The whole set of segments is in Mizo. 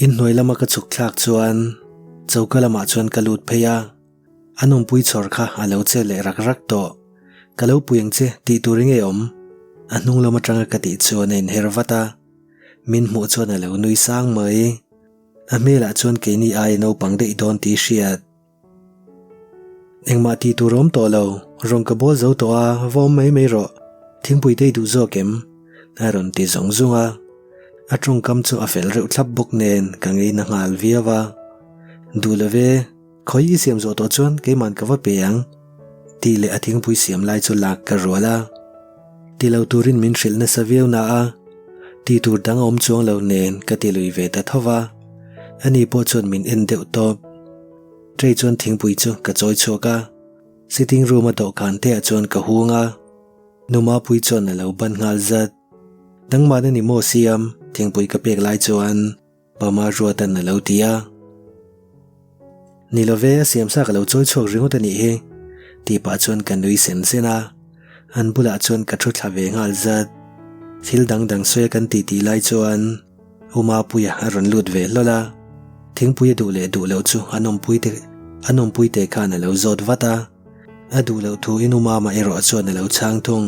Inhnuai lama ka chhuk thlak chuan choka lamah chuan ka lut phei a, a nawmpui chhawr kha a lo che leh rak rak tawh. Ka lo pui ang che tih tur i ngei awm? A hnung lam atanga ka tih chuan a inher vat a, min hmuh chuan a lo nui sang mai. A hmelah chuan keini aia naupang daih dawn tih hriat. Engmah tih tur a awm tawh lo, rawn ka bawl zo tawh a, va awm mai mai rawh, thingpui te i duh zawk em? A rawn ti zung zung a, a tawngkam chu a fel reuh thlap bawk nen ka ngei na nghal viau a. Duh lo ve, khawi i siam zawh tawh chuan keiman ka va pe ang, tih leh a thingpui siam lai chu lak ka rual a. Ti lo turin min hrilh nasa viau na a, ti tur dang a awm chuang lo nen ka ti lui ve ta tho va, ani pawh chuan min en deuh tawp. Tray chuan thingpui chu ka chawi chhuak a, sitting room a dawhkan te ah chuan ka hung a, Nu Mapui chuan a lo ban nghal zat. Nangmah na ni maw Siam? Thingpui ka pek lai chuan Pama Ruatan a lo ti a. Ni love, a siam sa ka lo chawi chhuak ringawt a nih hi, tih pah chuan ka nui sen sen a, an bulah chuan ka thu thla ve nghal zat. Thil dang dang sawi a kan tih tih lai chuan U Mapuia a rawn lut ve hlawl a, thingpui a duh leh duh loh chu an awmpui te an awmpui te khan a lo zawt vat a, a duh loh thu in U Mama erawh chuan a lo chhang thung.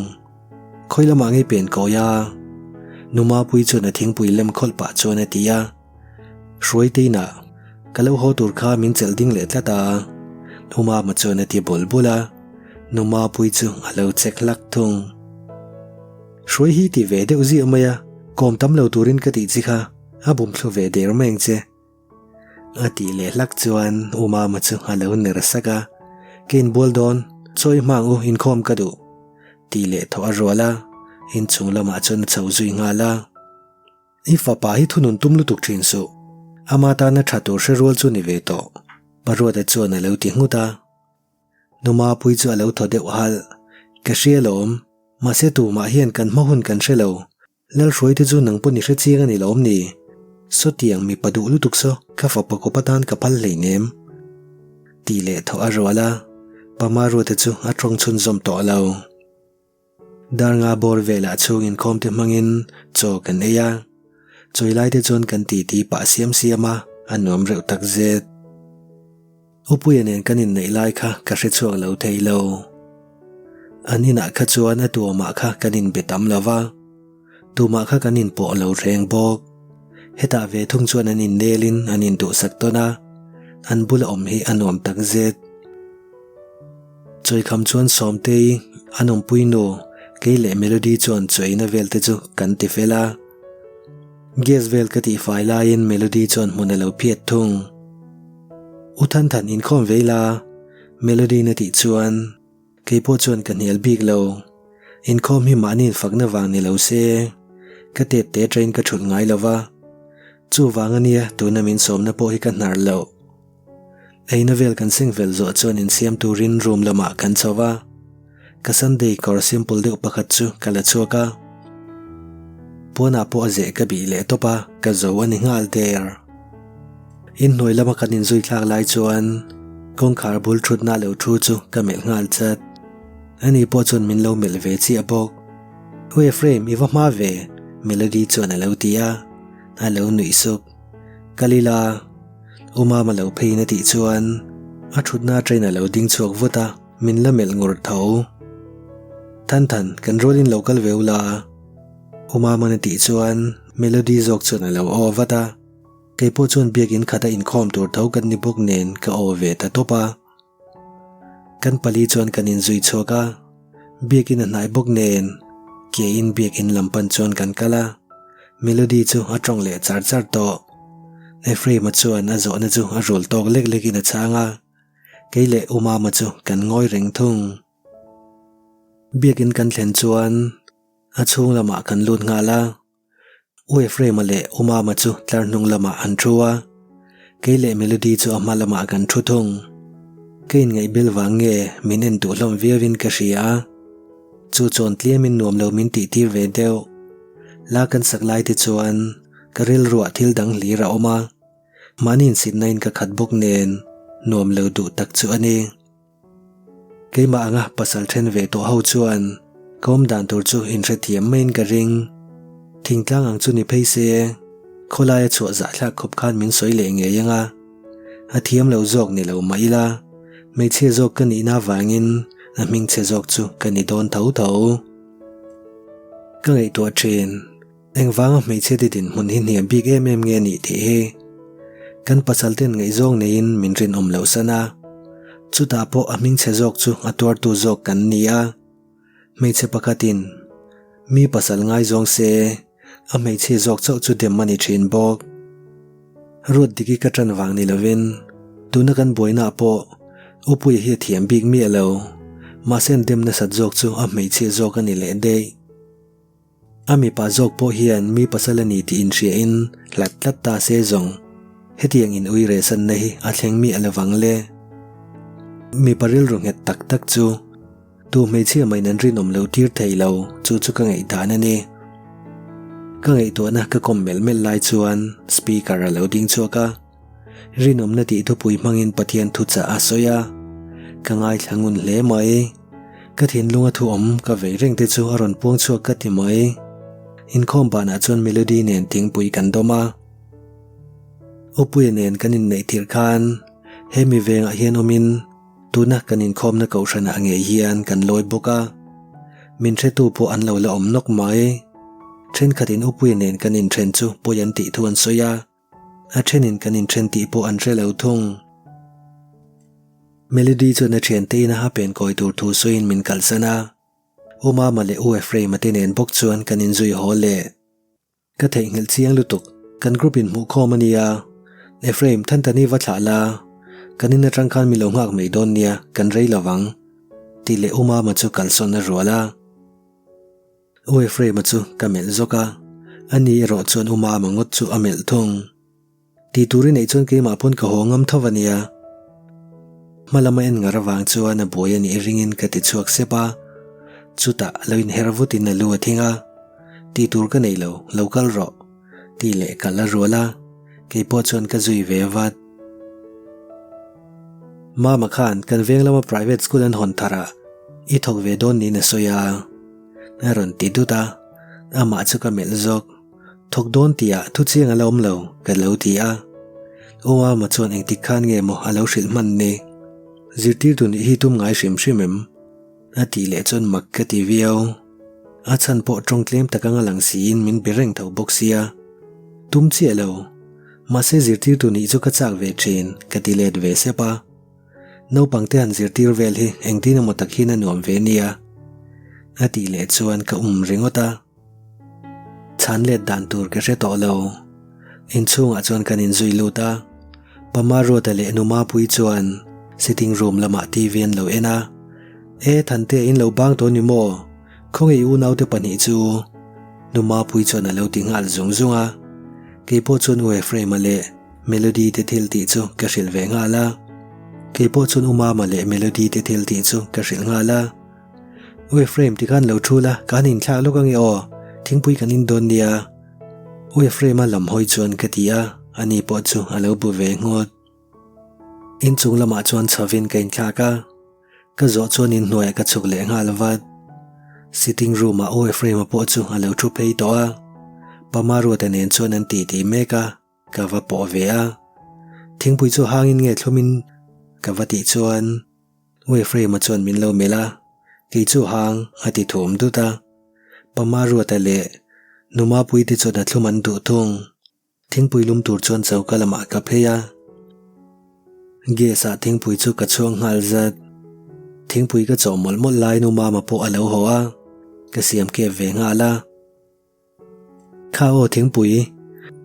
Khawi lamah ngei pen kawi a? Nu Mapuii chuan a thingpui lem khawlh pah chuan a ti a, Hruaite inah ka lo haw tur kha min chelh ding leh tlat a, U Mama chuan a ti bul bul a, Nu Mapuii chu a lo chek hlak thung. Hruai hi ti ve deuh ziah mai a, kawm tam lo turin ka tih chi kha a bum thlu ve der mai ang che. A tih leh hlak chuan U Mama chu a lo ner sak a, Ka inbual dawn, chawi hma ang u, inkhawm ka duh. Tih leh thawh a rual a, inchung lamah chuan a chho zui nghal a. I fapa hi thunun tum lutuk thin suh, ama tana tha tur hre rual chu ni ve tawh, Paruata chuan a lo ti nghut a. Numapui chu a lo thaw deuh halh. Ka hria lawm. Mahse tumah hian kan hma hun kan hre lo. Lalhruaite chu nang pawn i hre chiang a ni lawm ni? Sawtiang mipa duh lutuk saw ka fapa kawp atan ka phal hleinem. Tih leh thawh a rual a, Pamaruate chu a tawng chhunzawm tawh lo. Darnga bawr velah chhung inkhawm te hmangin chaw kan ei a, chawi lai te chuan kan titi pah siam siam a, a nuam reuh tak zet. Upuia nen kan inneih lai kha ka hre chhuak lo thei lo. An inah kha chuan a tuamah kha kan inbe tam lo va, tumah kha kan inpawh lo reng bawk. Hetah ve thung chuan an innelin an induhsak tawn a, an bula awm hi a nuam tak zet. Chawikham chuan Sawmtei, a nawmpui nu, kei leh Melody chuan chawiina vel te chu kan ti fel a. Gas vel ka tihfai laiin Melody chuan hmun a lo phiat thung. U Than Than inkhawm vei la, Melody na tih chuan kei pawh chuan ka hnial bik lo. Inkhawm hi mahni infakna vang ni lo se, ka tet te train ka thulh ngai lo va. Chuvang ania tuna min sawmna pawh hi ka hnar loh. Eina vel kan seng vel zawh chuan insiam turin room lamah kan chho va, ka Sunday kawr simple deuh pakhat chu ka la chhuak a. Puanah pawh a zeh ka bih leh tawp a, ka zo a ni nghal der. Inhnuai lama kan inzui thlak lai chuan kawngkhar bul thutna lo thu chu ka melh nghal chat. Ani pawh chuan min lo melh ve chiah bawk. U Ephraim, i va hma ve, Melody chuan a lo ti a, a lo nuih suk. Kalila. U Mama lo pheiin a tih chuan a thutna train a lo ding chhuak vut a, min la melh ngur tho. Than Than, kan rualin lo kal ve ula. U Mama'n a tih chuan Melody zawk chuan a lo aw vat a, keipawh chuan biakin khata inkhawm tur tho kan ni bawk nen ka aw ve ta tawp a. Kan pali chuan kan inzui chhuak a, biakin a hnai bawk nen keiin biakin lam pan chuan kan kal a, Melody chu a tawng leh char char tawh. Ephraim-a chuan a zawhna chu a rul tawk lek lekin a chhang a, kei leh U Mama chu kan ngawi reng thung. Biakin kan thlen chuan a chhung lamah kan lut nghal a. U Ephraim-a leh U Mama chu tlar hnung lamah an thu a, kei leh Melody chu a hma lamah kan thu thung. Ka inngaihbel vang nge min en duh hlawm viauin ka hria a, chu chuan tlemin nuam lo min tih tir ve deuh. La kan sak lai te chuan ka rilruah thil dang hlir a awm a, mahni insitna in ka khat bawk nen nuam lo duh tak chu a ni. Keimah anga pasal then ve tawh ho chuan ka awm dan tur chu inhrethiam maiin ka ring. Thingtlang ang chu ni phei se. Khawlaia chhuah zahthlak khawp khan min sawi leh ngei ang a, a thiam lo zawk ni lo mah ila, hmeichhia zawk ka nihna avangin a hmingchhe zawk chu ka ni dawn tho tho. Ka ngaihtuah thin, engvanga hmeichhia te dinhmun hi hniam bik em em nge nih tih hi. Kan pasal ten ngaihzawng neiin min rinawm loh san a, chutah pawh a hmingchhe zawk chu a tuartu zawk kan ni a. Hmeichhe pakhatin mi pasal ngaizawng se a hmeichhia zawk chauh chu dem a ni thin bawk. Ruat diki ka tan vang ni lovin tuna kan buainaah pawh Upuia hi a thiam bik miah lo, mahse an dem nasat zawk chu a hmeichhia zawk a ni leh daih. A mipa zawk pawh hian mi pasal a ni tih inhriain hlat tlat ta se zawng hetiang in ui rehsanna hi a thleng miah lovang le. Mipa rilru nghet tak tak chu Tu hmeichhia mahin an rinawm lo tir thei lo, chu chu ka ngaihdan a ni. Ka ngaihtuahna ka kawm melh melh lai chuan speaker a lo ding chhuak a, rinawmna tih thupui hmangin Pathian thuchah a sawi a, ka ngaithla ngun hle mai. Ka thinlunga thu awm ka vei reng te chu a rawn puang chhuak ka ti mai. Inkhawm banah chuan Melody nen thingpui kan dawm a. Upuia nen kan inneih tirh khan he mi vengah hian awmin, Tuna kan inkhawmna kohhranah ngei hian kan lawi bawk a, min hretu pawh an lo la awm nawk mai. Thenkhatin Upuia nen kan inthen chu pawi an tih thu an sawi a, a thenin kan inthen tih pawh an hre lo thung. Melody chuan a thiante ina a pen kawi tur thu sawiin min kalsan a, U Mama leh U Ephraim-a te nen bawk chuan kan inzui haw leh. Ka theihnghilh chiang lutuk, kan group in hmuhkhawm a nia. Ephraim, Thantani va thlah la, kan in atang khan mi lo nghak mai dawn nia, kan rei lo vang. Tih leh U Mama chu kalsawn a rual a. U Ephraim-a chu ka melh zawk a, ani erawh chuan U Mama ngawt chu a melh thung. Tih tur i neih chuan keimah pawn ka haw ngam tho a nia. Hma lama en ngar avang chuan a buai a nih ringin ka ti chhuak sep a. Chutah lo inher vutin a lu a thing a. Tih tur ka nei lo, lo kal rawh. Tih leh kal a rual a, kei pawh chuan ka zui ve vat. Mama khan kan veng lama private school an hawn thar a, i thawk ve dawn niin a sawi a. A rawn ti dut a, amah chu ka melh zawk. Thawk dawn tihah thu chiang a la awm lo, ka lo ti a. Aw Ama chuan engtik khan nge maw a lo hrilh hman ni? Zirtirtu nih hi tum ngai hrim hrim em? A tih leh chuan mak ka ti viau. A chhan pawh tawng tlem tak anga lang siin min be reng tho bawk sia. Tum chiah lo. Mahse zirtirtu nih chu ka chak ve thin, ka ti let ve sep a. Naupang te han zirtir vel hi engtin emaw tak hian a nuam ve nia. A tih leh chuan ka um ringawt a. Chhan let dan tur ka hre tawh lo. Inchhungah chuan kan inzui lut a, Pama Ruata leh Nu Mapuii chuan sitting room lamah TV an lo en a. E Thante in lo bang tawh ni maw? Khawnge i unaute pahnih chu? Nu Mapuii chuan a lo ti nghal zung zung a. Keipawh chuan U Ephraim-a leh Melody te thil tih chu ka hrilh ve nghal a. Keipawh chuan U Mama leh Melody te thil tih chu ka hrilh nghal a. U Ephraim tikhan lo thu la, ka han inthlak lawk ange aw, thingpui kan in dawn nia. U Ephraim-a lam hawi chuan ka ti a, ani pawh chu a lo bu ve nghawt. Inchung lamah chuan chhovin ka inthlak a, ka zawh chuan inhnuaiah ka chhuk leh nghal vat. Sitting room-ah U Ephraim-a pawh chu a lo thu phei tawh a, Pa Maruata nen chuan an titi mek a. Ka va pawh ve a, thingpui chu hangin nge thlumin ka va tih chuan U Ephraim-a chuan min lo melh a, kei chu hang a ti thum dut a. Pama Ruata leh Nu Mapuii te chuan a thlum an duh thung. Thingpui lum tur chuan choka lamah ka phei a. Gas-ah thingpui chu ka chhuang nghal zat. Thingpui ka chawh mawlh mawlh lai Nu Mama pawh a lo haw a, ka siam kep ve nghal a. Kha aw thingpui,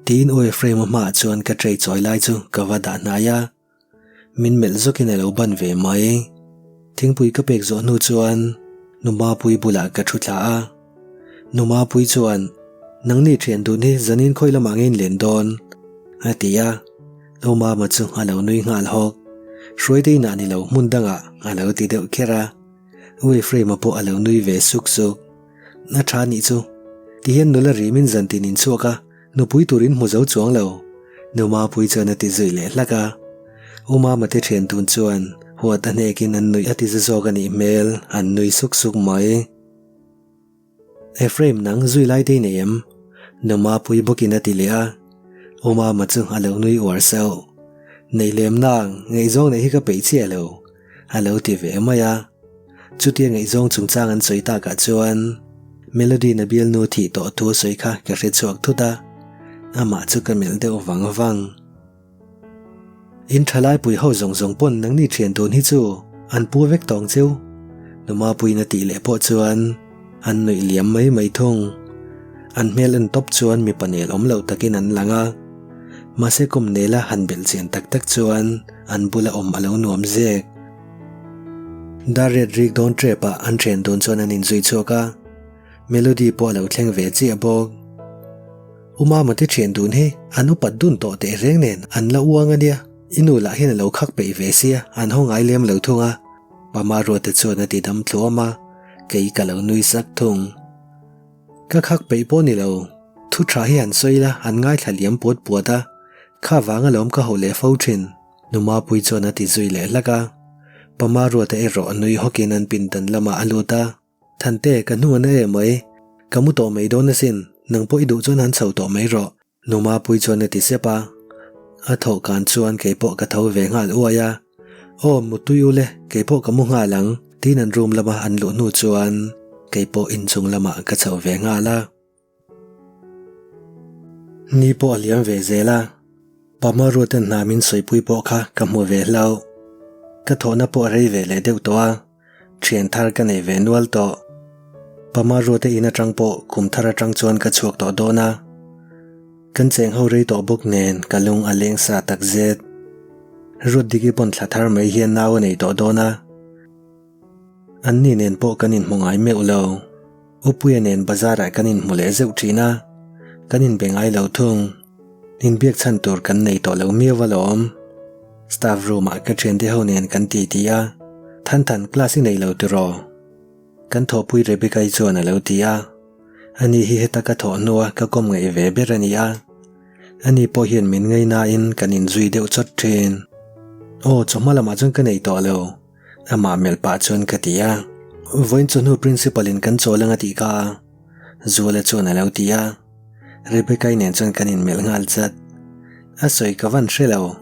tiin U Ephraim-a hmaah chuan ka tray chawi lai chu ka va dah hnai a. Min melh zawkin a lo ban ve mai. Thingpui ka pek zawh hnu chuan Nu Mapuii bulah ka thu thla a. Nu Mapuii chuan, Nangni thian dun hi zanin khawi lamah nge in len dawn? a ti a. U Mama chu a lo nui nghal hawk. Hruaite inah ni lo hmun dangah a lo ti deuh kher a. U Ephraim-a pawh a lo nui ve suk suk. A tha nih chu. Tihian nula rimin zan tin in chhuak a, nupui tur in hmu zo chuang lo. Nu Mapui chuan a ti zui leh hlak a. U Mama te thian tun chuan huat a hnekin an nuih a ti za zawk a nih hmel, an nui suk suk mai. Ephraim nang zui lai te i nei em? Nu Mapui bawkin a ti leh a. U Mama chu a lo nui uar sauh. Nei lem nang, ngaihzawng neih hi ka peih chiah lo, a lo ti ve mai a. Chutia ngaihzawng chungchang an sawi takah chuan Melody na bialnu thih tawh thu a sawi kha ka hre chhuak thut a, amah chu ka melh deuh vang vang. In thalai pui ho zawng zawng pawn nangni thian dun hi chu an pu vek tawng cheu. Numa puiin a tih leh pawh chuan an nuih liam mai mai thung. An hmel en tawp chuan mipa nel awm loh takin an lang a. Mahse kum nela han belh chian tak tak chuan an bula awm a lo nuam zek. Dar ret rik dawn tep ah an thian dun chuan an inzui chhuak a. Melody pawh a lo thleng ve chiah bawk. U Mama te thian dun hi an upat dun tawh teh reng nen an la uang a nia, i nu lah hian a lo khak peih ve sia, an haw ngai lem lo thung a. Pa Maruata chuan a ti dam tluam a, kei ka lo nui sak thung. Ka khak peih pawh ni lo, thu tha hi han sawi la an ngaithla liam puat puat a, kha vang alawm ka hauh leh fo thin. Nu Mapui chuan a ti zui leh hlak a, Pa Maruata erawh nui hawkin an pindan lamah a lut a. Thante, ka hnung a na em mai. Ka mu tawh mai dawn asin, nang pawh i duh chuan han chho tawh mai rawh. Nu Mapui chuan a ti sep a. A thawh kan chuan kei pawh ka tho ve nghal uai a. Aw, mutui u le, kei pawh ka mu nghal ang, tiin an room lama an luh hnu chuan kei pawh inchung lamah ka chho ve nghal a. Ni pawh a liam ve zel a, Pama Ruaten hna min sawipui pawh kha ka hmu ve hlauh. Ka thawhna pawh a rei ve leh deuh tawh a, thian thar ka nei ve nual tawh. Pama Ruate in atang pawh kum thar atang chuan ka chhuak tawh dawn a, kan cheng ho rei tawh bawk nen ka lung a leng sa tak zet. Ruatdiki pawn thla thar mai hian nau a nei tawh dawn a. Anni nen pawh kan inhmu ngai meuh lo. Upuia nen bazarah kan inhmu leh zeuh thin a, kan inbe ngai lo thung. Inbiak chhan tur kan nei tawh lo miau alawm. Staff room-ah ka thiante ho nen kan titi a, Thanthan class i nei lo tiraw? Kan thawhpui Rebecca-i chuan a lo ti a. Ani hi heta ka thawh hnua ka kawm ngaih ve ber a ni a. Ani pawh hian min ngainain kan inzui deuh chawt thin. Aw, chawhma lamah chuan ka nei tawh lo. Amah melh pah chuan ka ti a. Vawiin chawhnu principal in kan chawl anga tih kha a. Zuala chuan a lo ti a. Rebecca-i nen chuan kan inmelh nghal chat. A sawi ka van hre lo.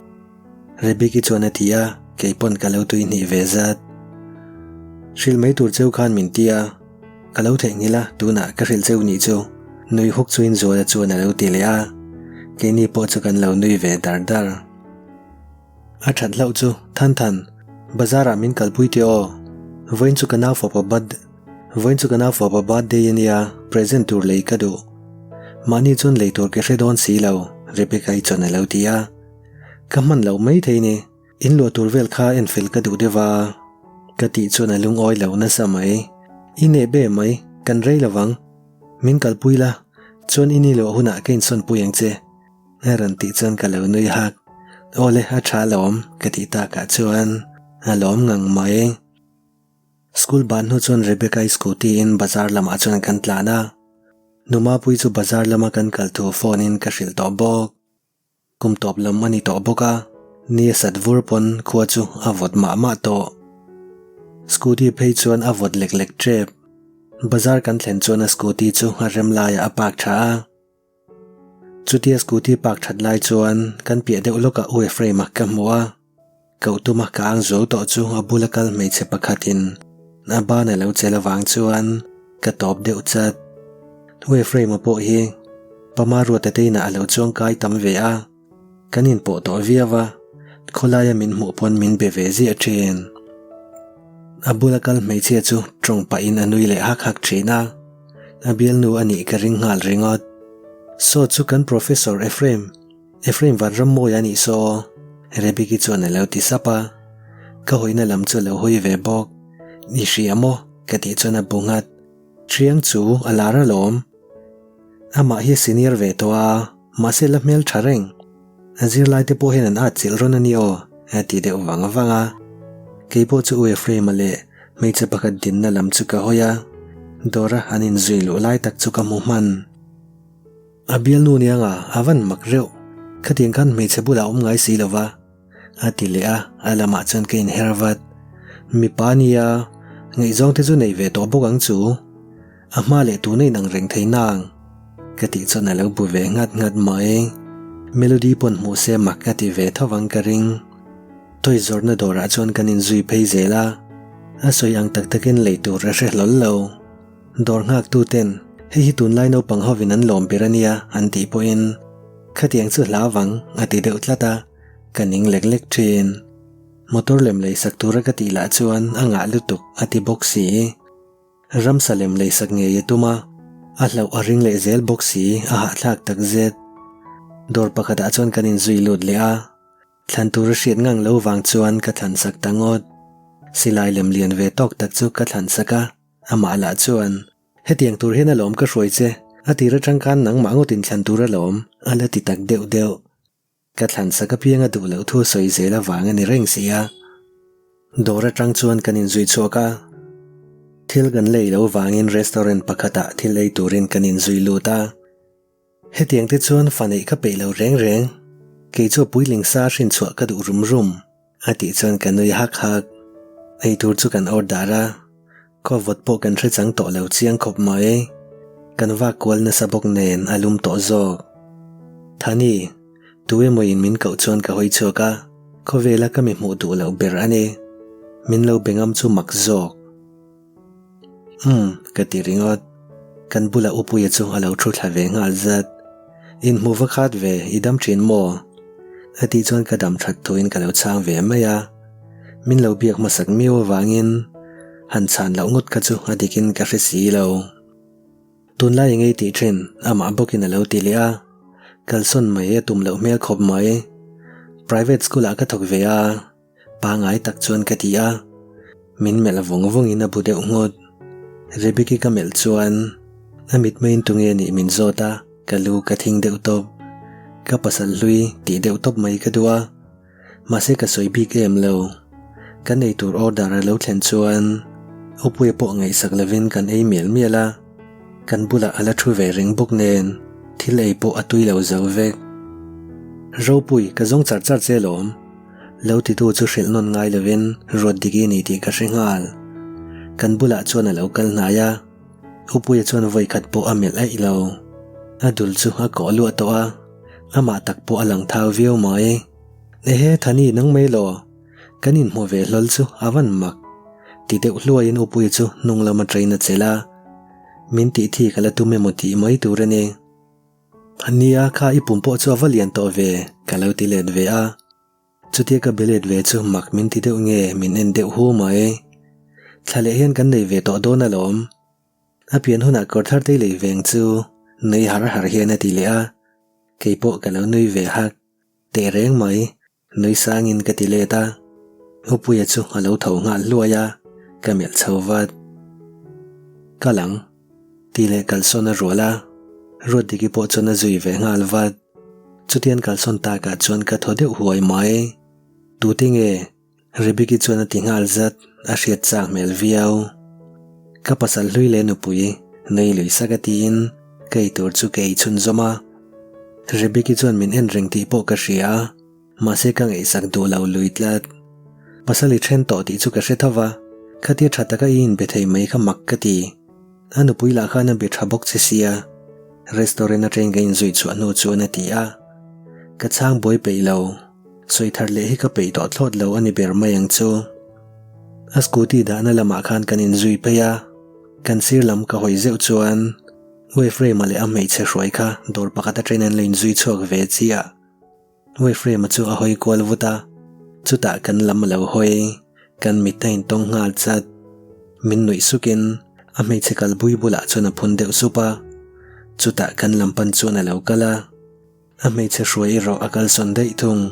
Rebecca-i chuan a ti a, kei pawn ka lo tui hnih ve zat. Hrilh mai tur cheu khan min ti a. Ka lo theihnghilh a, tunah ka hrilh cheu nih chu. Nui huk chuin Zuala chuan a lo ti leh a. Keini pawh chu kan lo nui ve dar dar. A that hlauh chu, Than Than, bazar ah min kalpui teh aw. Vawiin chu ka nau fapa birth Vawiin chu ka nau fapa birthday a nia, present tur lei ka duh. Mahni chuan lei tur ka hre dawn si lo, Rebecca-i chuan a lo ti a. Ka hman loh mai thei ni, in luah tur vel kha enfel ka duh deuh a. Ka tih chuan a lungawi lo nasa mai. I neh be mai, kan rei lovang. Min kalpui la, chuan i ni luah hunah ka insawnpui ang che. A rawn tih chuan ka lo nui hak. Awle a tha alawm ka tih takah chuan a lawm ngang mai. School ban hnu chuan Rebecca-i scooty in bazar lamah chuan kan tlan a. Numapui chu bazar lama kan kal thu phone in ka hrilh tawh bawk. Kum tawp lam a ni tawh bawk a, ni a sat vur pawn khua chu a vawt mah mah tawh. Scooty phei chuan a vawt lek lek tep. Bazar kan thlen chuan a scooty chu a rem laiah a park tha a. Chutia scooty park that lai chuan kan piah deuh lawkah U Ephraim-a ka hmu a, koh tuma ka ang zuau tawh chu a bula kal hmeichhe pakhatin a ban a lo chelh avang chuan ka tawp deuh chat. U Ephraim-a pawh hi Pama Ruata te inah a lo chuang kai tam ve a, kan inpawh tawh viau a, khawlaia min hmuh pawn min be ve ziah thin. A bula kal hmeichhia chu tawng pahin a nui leh hak hak thin a. A bialnu a nih ka ring nghal ringawt. Saw chu kan Professor Ephraim, Ephraim Vanrammawia a nih saw, Rebeki chuan a lo ti sap a. Ka hawina lam chu a lo hawi ve bawk. I hria maw? ka tih chuan a bu nghat. Thiang chu a lar alawm. Amah hi a senior ve tawh a, mahse la hmel tha reng. A zirlai te pawh hian an at chilh rawn a ni aw, a ti deuh vang vang a. Kei pawh chu U Ephraim-a leh hmeichhe pakhat dinna lam chu ka hawi a, dawra an inzui luh lai tak chu ka hmu hman. A bialnu nianga a van mak reuh, khatiang khan hmeichhe bulah awm ngai si lo va. A ti leh a, a lamah chuan ka inher vat. Mipa nia, ngaihzawng te chu nei ve tawh bawk ang chu. A hma leh tuna inang reng thei nang. Ka tih chuan a lo bu ve nghat nghat mai. Melody pawn hmuh se mak a ti ve tho ang ka ring. Toy zawrhna dawrah chuan kan inzui phei zel a, a sawi ang tak takin lei tur a hre hlawl lo. Dawr nghaktu ten hei hi tunlai naupang hovin an lawm ber a nia an tih pawhin khatiang chu hlau vang a ti deuh tlat a, ka ning lek lek thin. Motor lem lei sak tura ka tih lah chuan a ngah lutuk a ti bawk si. Ramsa lem lei sak ngei a tum a, a hlauh a ring leh zel bawk si a hahthlak tak zet. Dawr pakhatah chuan kan inzui lut leh a. Thlan tur a hriat ngang lo vang chuan ka thlan sak ta ngawt. Silai lem lian ve tawk tak chu ka thlan sak a, amah lah chuan, Hetiang tur hian alawm ka hruai che, a tir atang khan nangmah ngawtin thlan tur alawm, a la ti tak deuh deuh. Ka thlan sak apianga duh loh thu sawi zel avang a ni reng si a. Dawr atang chuan kan inzui chhuak a, thil kan lei lo vangin restaurant pakhatah thil ei turin kan inzui lut a. Hetiang te chuan fa neih ka peih lo reng reng, kei chu puitling sa hrin chhuah ka duh rum rum, a tih chuan ka nui hak hak. Ei tur chu kan order a, khaw vawt pawh kan hre chang tawh lo chiang khawp mai. Kan vak kual nasa bawk nen a lum tawh zawk. Thani, tu emaw in min koh chuan ka hawi chhuak a, khawvela ka mi hmuh duh loh ber a ni. Min lo be ngam chu mak zawk. Umm, ka ti ringawt. Kan bula Upuia chu a lo thu thla ve nghal zat. Inhmu va khat ve, i dam thin maw? A tih chuan ka dam that thuin ka lo chhang ve mai a. Min lo biak hmasak miau avangin han chhan loh ngawt kha chu a dikin ka hre si lo. Tunlai eng ei tih thin, amah bawkin a lo ti leh a. Kalsawn mai a tum loh hmel khawp mai. Private school-ah ka thawk ve a. Pangai tak chuan ka ti a, min melh vawng vawngin a bu deuh nghut. Rebecca ka melh chuan a mitmeiin tunge nih min zawt a, ka lu ka thing deuh tawp. Ka pasal hlui tih deuh tawp mai ka duh a, mahse ka sawi bik em lo. Kan ei tur order a lo thlen chuan Upuia pawh ngaihsak lovin kan ei mial mial a. Kan bulah a la thu ve reng bawk nen thil ei pawh a tui lo zo vek. Ropui, ka zawng char char che lawm. Lo titu chu hrilh nawn ngai lovin ruat dik i ni tih ka hre nghal. Kan bulah chuan a lo kal hnai a, Upuia chuan vawi khat pawh a melh aih lo. A dul chu a kawh luah tawh a, amah tak pawh a lang thau viau mai. Ehe Thani nang mai law, kan inhmu ve hlawl chu a van mak. Ti deuh hluaiin Upuia chu hnung lam a train a chelh a, min tih thi ka la tum emaw tih mai tur a ni. Nia, kha i pum pawh chu a va lian tawh ve, ka lo ti let ve a. Chutia ka be let ve chu mak min ti deuh nge min en deuh hu mai. Thla leh hian kan nei ve tawh dawn alawm. A pian hunah kawr thar tei lei veng chu nui har har hian a ti leh a, keipawh ka lo nui ve hak. Teh reng mai, Nui sangin ka ti let a, Upuia chu a lo tho nghal hluai a, ka melh chho vat. Kal ang, tih leh kalsawn a rual a, Ruatdiki pawh chuan a zui ve nghal vat. Chutian kalsawn takah chuan ka thaw deuh huai mai. Tute nge? Rebeki chuan a ti nghal zat, a hriat chak hmel viau. Ka pasal hlui leh nupui, nui lui sak a tiin ka ei tur chu ka ei chhunzawm a. Rebeki chuan min en reng tih pawh ka hria a, mahse ka ngaihsak duh lo lui tlat. Pasal i then tawh tih chu ka hre tho va, khatia tha taka i inbe thei mai kha mak ka ti. A nupui lah khan a be tha bawk che sia, restaurant atangin ka inzui chhuah hnu chuan a ti a. Ka chhang buai peih lo. Sawi thar leh hi ka peih tawh thlawt lo a ni ber mai ang chu. A scooty dahna lamah khan kan inzui phei a, kan sir lam ka hawi zeuh chuan Weframe-a leh a hmeichhe hruai kha dawr pakhat atangin an lo inzui chhuak ve chiah. Weframe-a chu a hawi kual vut a, chutah kan lam a lo hawi, kan mit a intawng nghal chat. Min nuih sukin a hmeichhe kalpui bulah chuan a phun deuh sup a, chutah kan lam pan chuan a lo kal a. A hmeichhe hruai erawh a kalsawn daih thung.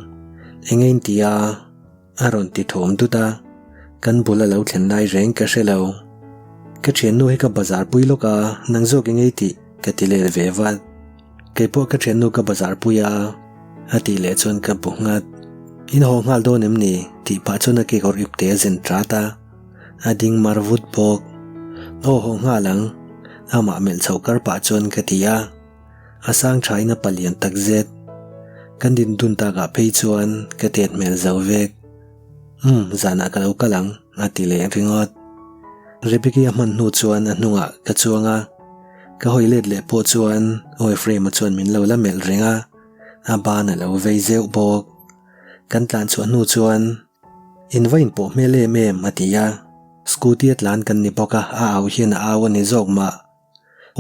Eng ein ti a? A rawn ti thawm dut a, kan bul a lo thlen lai reng ka hre lo. Ka thiannu hi ka bazar pui lawk a, nang zawk eng ei tih? Ka ti let ve vat. Kei pawh ka thiannu ka bazar pui a, a tih leh chuan ka bu nghat. In haw nghal dawn em ni? Tih pah chuan a kekawr ipte a zen tat a, a ding mar vut bawk. Aw haw nghal ang, amah melh chhoh kar pah chuan ka ti a. A sang thain a palian tak zet. Kan din dun takah phei chuan ka tet hmel zo vek. Umm, zanah ka lo kal ang, a ti leh ringawt. Rebecca-i a hman hnu chuan a hnungah ka chuang a, ka hawi let leh pawh chuan Ephraim-a chuan min lo la melh reng a. A ban a lo vei zeuh bawk. Kan tlan chhuah hnu chuan In va inpawh hmel em em a ti a. Scooty a tlan kan ni bawk a, a au hian a au a ni zawk mah.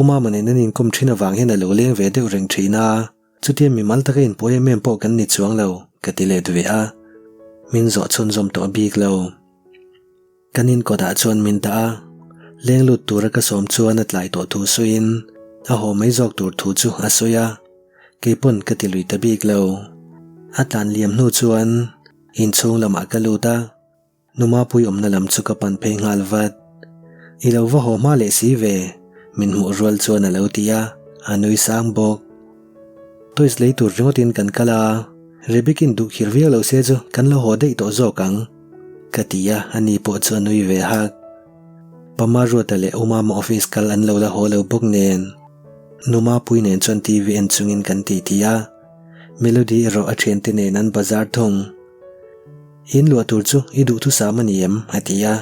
U Mama nen an inkawm thin avang hian a lo leng ve deuh reng thin a, chutia mimal taka inpawh em em pawh kan ni chuang lo, ka ti let ve a. Min zawh chhunzawm tawh bik lo. Kan inkawtah chuan min dah a, leng lut tura ka sawm chuan a tlai tawh thu sawiin a haw mai zawk tur thu chu a sawi a, keipawn ka ti lui ta bik lo. A tlan liam hnu chuan inchhung lamah ka lut a, Numapui awmna lam chu ka pan phei nghal vat. I lo va haw hma leh si ve, min hmuh rual chuan a lo ti a, a nui sang bawk. Toys lei tur ringawtin kan kal a, Rebecca-in duh khir viau lo se chu kan lo haw daih tawh zawk ang, ka ti a, ani pawh chu a nui ve hak. Pama Ruata leh U Mama office kal an lo la haw lo bawk nen, Nu Mapui nen chuan TV en chungin kan titi a, Melody erawh a thiante nen an bazar thung. In luah tur chu i duhthusam a ni em? a ti a,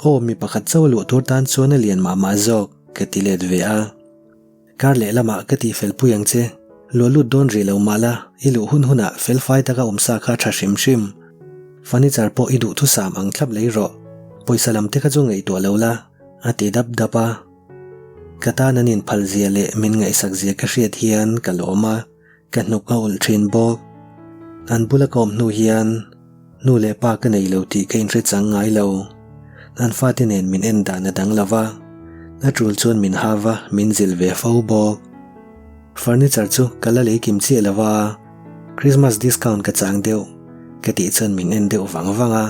Aw, mi pakhat chauh a luah tur tan chuan a lian mah mah zawk, ka ti let ve a. Kar leh lamah ka tih fel pui ang che. Luah lut dawn rih lo mah la, i luh hun hunah fel fai taka awm sa kha tha hrim hrim. Furniture pawh i duhthusam ang thlap lei rawh. Pawisa lam te kha chu ngaihtuah lo la, a ti dap dap a. Ka tan an inphal zia leh min ngaihsak zia ka hriat hian ka lawm a. Ka hnuk a ulh thin bawk. An bula ka awm hnu hian nu leh pa ka nei lo tih ka inhre chang ngai lo. An fate nen min en dan a dang lo va, a tul chuan min ha va, min zilh ve fo bawk. Furniture chu ka la lei kim chiah lo va, Christmas discount ka chang deuh ka tih chuan min en deuh vang vang a.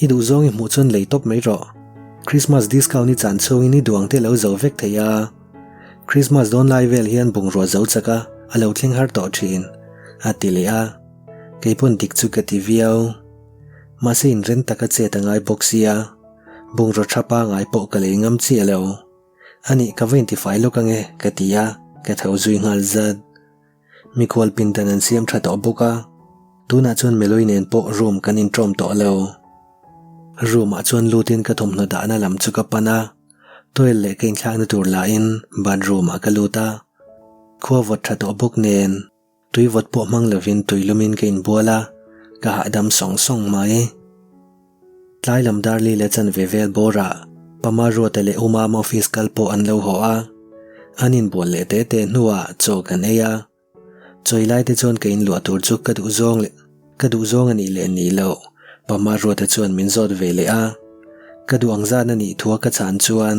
I duh zawng i hmuh chuan lei tawp mai rawh. Christmas discount i chan chhungin i duang te lo zo vek thei a. Christmas dawn lai vel hian bungrua zo chak a, a lo thleng har tawh thin, a ti leh a. Kei pawn dik chu ka ti viau. Mahse inren taka chet a ngai bawk sia, bungrua tha pangai pawh ka lei ngam chiah lo. Anih ka va intifai lawk ange, ka ti a, ka tho zui nghal zat. Mikhual pindan an siam tha tawh bawk a, tunah chuan Meloi nen pawh room kan inṭawm tawh lo. Room ah chuan lutin ka thawmhnaw dahna lam chu ka pan a, towel leh ka inthlakna tur lahin bathroom ah ka lut a. Khua vawt tha tawh bawk nen tui vawt pawh hmang lovin tui lumin ka inbual a, ka hahdam sawng sawng mai. Tlai lam Darli leh chanve vel bawrah Pama Ruata leh U Mama office kal pawh an lo haw a, an inbual leh te te hnuah chaw kan ei a. Chawi lai te chuan ka inluah tur chu ka duh zawng leh ka duh zawng a nih leh nih loh Pama Ruata chuan min zawt ve leh a. Ka duh ang zan a nih thua ka chhan chuan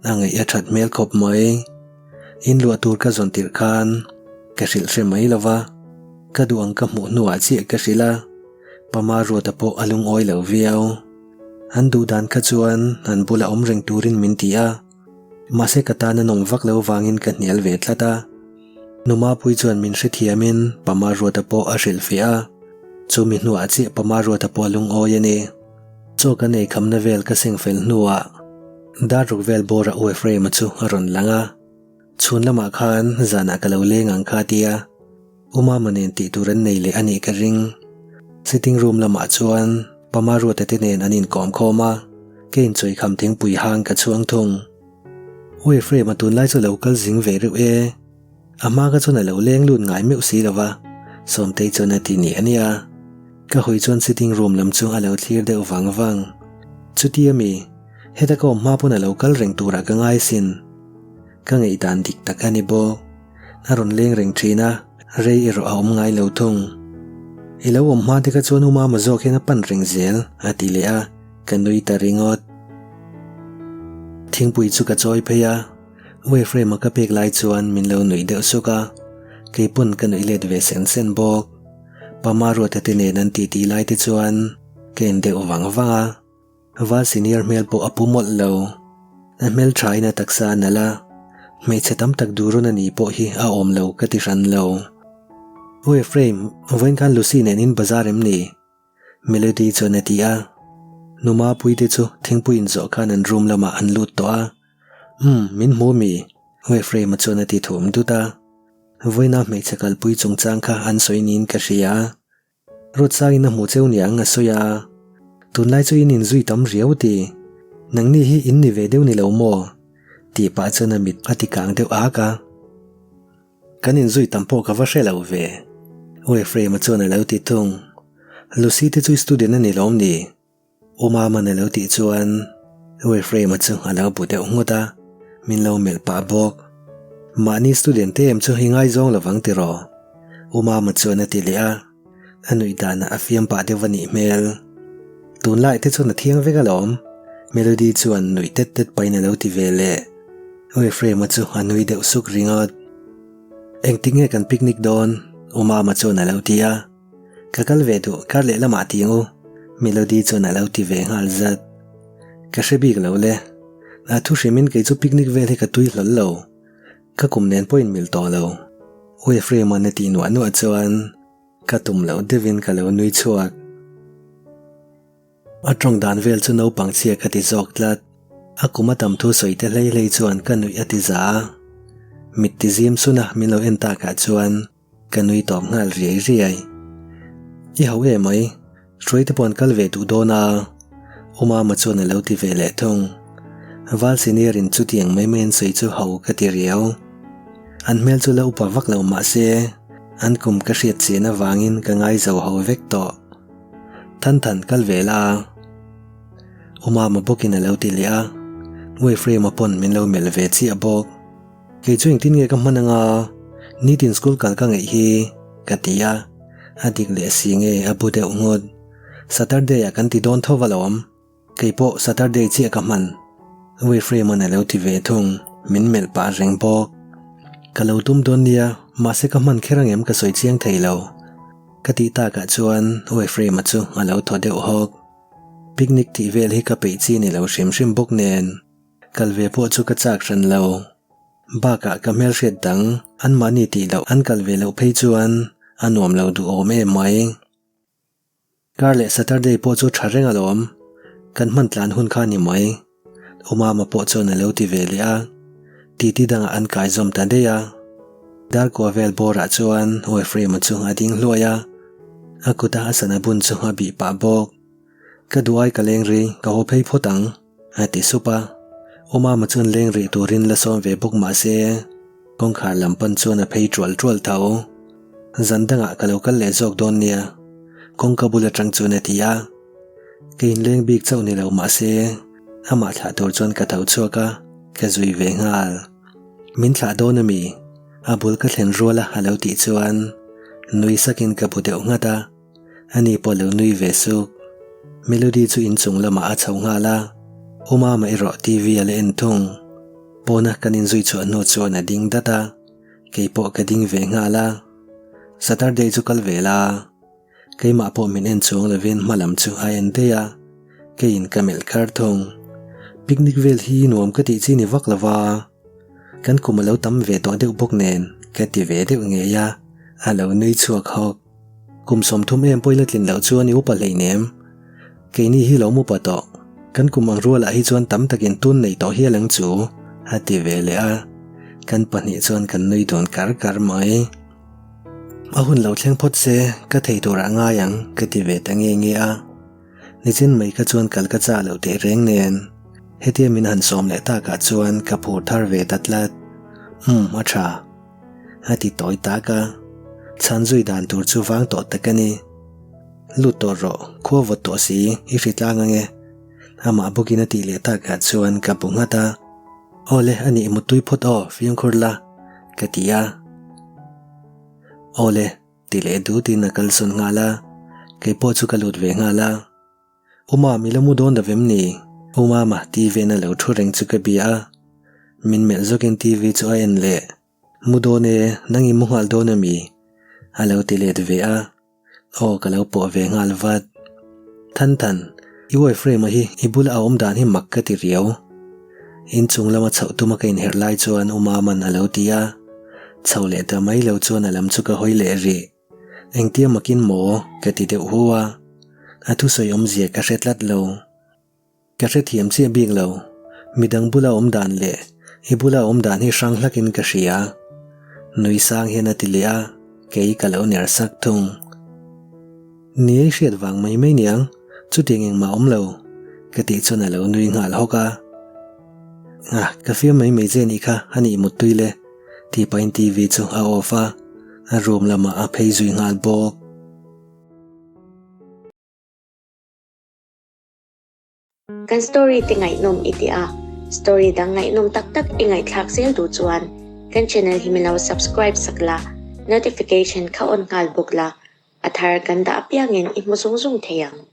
a ngaih a that hmel khawp mai. Inluah tur ka zawn tirh khan ka hrilh hre mai lo va, ka duh ang ka hmuh hnuah chiah ka hrilh a. Pama Ruata pawh a lungawi lo viau. An duh dan kha chuan an bula awm reng turin min ti a, mahse ka tan a nawm vak lo vangin ka hnial ve tlat a. Nu Mapui chuan min hrethiamin Pama Ruata pawh a hrilhfiah a, chumi hnuah chiah Pama Ruata pawh a lungawi a ni. Chaw kan ei khamna vel ka seng fel hnuah dar ruk vel bawrah U Ephraim-a chu a rawn lang a, chhun lamah khan zanah ka lo leng ang kha tia. U Mama nen tih tur an nei leh a nih ka ring. Sitting room lamah chuan Pama Ruata te nen an inkawm khawm a, ka inchawih kham thingpui hang ka chhuang thung. U Ephraim-a tunlai chu lo kal zing ve reuh e. A hma kha chuan a lo leng lut ngai meuh si lo va, Sawmtei chuan a ti nia nia. Ka hawi chuan sitting room lam chu a lo thlir deuh vang vang. Chuti a mi, heta ka awm hma pawn a lo kal reng turah ka ngai sin. Ka ngaihdan dik tak a ni bawk. A rawn leng reng thin a, rei erawh a awm ngai lo thung. I lo awm hma te kha chuan u Mama zawk hian a pan reng zel, a ti leh a, ka nui ta ringawt. Thingpui chu ka chawi phei a, U Ephraim-a ka pek lai chuan min lo nuih deuh suk a, kei pawn ka nuih let ve sen sen bawk. Pa Maruata te nen an titi lai te chuan ka en deuh vang vang a. Val senior hmel pawh a pu mawlh lo. A hmel thain a taksa a nalh a, hmeichhe tam tak duh rawn a ni pawh hi a awm lo ka ti hran lo. U Ephraim, vawiin khan Lucy nen in bazar em ni? Melody chuan a ti a. Nu Mapuii te chu thingpui inzawh khan an room lamah an lut tawh a. Umm, min hmu mi? U Ephraim-a chuan a ti thum dut a. Vawiina hmeichhe kalpui chungchang kha an sawi niin ka hria. Ruatsangin a hmuh cheu niang a sawi a, Tunlai chu in inzui tam riau ti. Nangni hi in ni ve deuh ni lo maw? tih pah chuan a mit a ti kang deuh ak a. Kan inzui tam pawh ka va hre lo ve. U Ephraim-a chuan a lo ti thung. Lucy te chu i student a ni lawm ni? U Mama'n a lo tih chuan U Ephraim-a chu a lo bu deuh nghut a, min lo melh pah bawk. Mahni student te em chu i ngaizawng lovang tiraw? U Mama chuan a ti leh a, a nuih danah a fiam pah deuh a nih hmel. Tunlai te chuan a thiang vek alawm, Melody chuan nuih tet tet pahin a lo ti ve leh. U Ephraim-a chu a nui deuh suk ringawt. Engtik nge kan picnic dawn? U Mama chuan a lo ti a. Ka kal ve duh, kar leh lamah ti ang u, Melody chuan a lo ti ve nghal zat. Ka hre bik lo le. A thu hrimin kei chu picnic vel hi ka tui hlawl lo. Ka kum nen pawh inmil tawh lo. U Ephraim-a'n a tih nuah nuah chuan ka tum loh deuhin ka lo nui chhuak. A tawng dan vel chu naupang chhia ka ti zawk tlat. A kum a tam thu sawi te hlei hlei chuan ka nuih a ti za a. Mit ti zim sun a min lo en takah chuan ka nui tawp nghal riai riai. I ho em mai, hruai te pawh an kal ve duh dawn a, U Mama chuan a lo ti ve leh thung. Val senior in chutiang mai mai an sawi chu ho ka ti riau. An hmel chu la upa vak lo mah se, an kum ka hriat chian avangin ka ngai zo ho vek tawh. Than than kal ve la a. U Mama bawkin a lo ti leh a, U Ephraim-a pawn min lo melh ve chiah bawk. Kei chu engtin nge ka hman anga nitin school kal ka ngeih hi ka ti a, a dik leh si nge a bu deuh nghut. Saturday ah kan ti dawn tho va lo awm, kei pawh Saturday chiah ka hman. U Ephraim-a'n a lo ti ve thung, min melh pah reng bawk. Ka lo tum dawn nia, mahse ka hman kher angem ka sawi chiang thei lo. Ka tih takah chuan U Ephraim-a chu a lo thaw deuh hawk. Picnic tih vel hi ka peih chi ni lo hrim hrim bawk nen. Kal ve pawh chu ka chak hran lo. Bakah ka hmelhriat dang anmahni tih loh an kal ve loh phei chuan a nuam lo duhawm em mai. Kar leh Saturday pawh chu tha reng alawm. Kan hman tlan hun kha ni mai. U Mama pawh chuan a lo ti ve leh a. Titi dangah an kai zawm ta daih a. Darkua vel bawrah chuan U Ephraim-a chu a ding hluai a. A kuta a sana bun chu a bih pah bawk. Ka duai ka leng ri, ka haw phei phawt ang. A ti sup a, U Mama chuan leng rih turin la sawm ve bawk mah se, kawngkhar lam pan chuan a phei ṭual ṭual tho. Zan dangah ka lo kal leh zawk dawn nia, kawngka bul aṭang chuan a ti a. Ka inleng bik chauh ni lo mah se, amah thlah tur chuan ka tho chhuak a, ka zui ve nghal. Min thlah dawn a mi? A bul ka thlen rual a a lo tih chuan nui sakin ka bu deuh nghat a. Ani pawh lo nui ve suk. Melody chu inchung lamah a chho nghal a, U Mama erawh TV a la en thung. Pawna kan inzui chhuah hnu chuan a ding dat a, kei pawh ka ding ve nghal a. Saturday chu kal ve la. Keimah pawh min en chuang lovin hma lam chu a en daih a, keiin ka melh kar thung. Picnic vel hi nuam ka tih chi ni vak lo va. Kan kum a lo tam ve tawh deuh bawk nen ka ti ve deuh ngei a, a lo nui chhuak hawk. Kum 30 em pawh i la tlin loh chuan i upa hleinem. Keini hi lo upa tawh. Kan kum ang rualah hi chuan tam takin tun nei tawh hial ang chu, a ti ve leh a. Kan pahnih chuan kan nui dun kar kar mai. A hun lo thleng phawt se, ka thei turah ngai ang, ka ti ve ta nge nge a. Nichin mai kha chuan kal ka chah loh teh reng nen, hetia min han sawm leh takah chuan ka phur thar ve ta tlat. Umm, a tha. A ti tawi tak a, chhan zui dan tur chu vang tawh tak a ni. Lut tawh rawh, khua vawt tawh si, i hri tlang ange. Amah bawkin a tih leh takah chuan ka bu nghat a. Aw le, a nih muttui phawt aw, fimkhur la, ka ti a. Aw le, ti leh dutin a kalsawn nghal a, keipawh chu ka lut ve nghal a. U Mam, i la mu dawn lo vem ni? U Mama TV in a lo thu reng chu ka bia a. Min melh zawkin TV chu a en leh. Mu dawn e, nang i mu nghal dawn a mi? A lo ti let ve a. Aw ka lo pawh ve nghal vat. Than Than, i boyfriend-a hi i bula a awm dan hi mak ka ti riau. Inchung lama chhoh tuma ka inherh lai chuan U Mama'n a lo ti a. Chho leh ta mai lo chuan a lam chu ka hawi leh rih. Engtia makin maw? ka ti deuh hu a, a thusawi awmzia ka hre tlat lo. Ka hrethiam chiah bik lo, midang bula awm dan leh i bula awm dan hi hrang hlakin ka hria. Nui sang hian a ti leh a, kei ka lo ner sak thung. Ni ei hriat vang mai mai niang, chutiang engmah awm lo, ka tih chuan a lo nui nghal hawk a. Ah, ka fiam mai mai che nih kha, a nih muttui le. Tih pahin TV chu a off a. A room lamah a phei zui nghal bawk. Kan story te ngaihnawm i ti a, story dang ngaihnawm tak tak i ngaihthlak zel duh chuan kan channel hi min lo subscribe sak la, notification kha on nghal bawk la, a thar kan dah apiangin i hmu zung zung thei ang.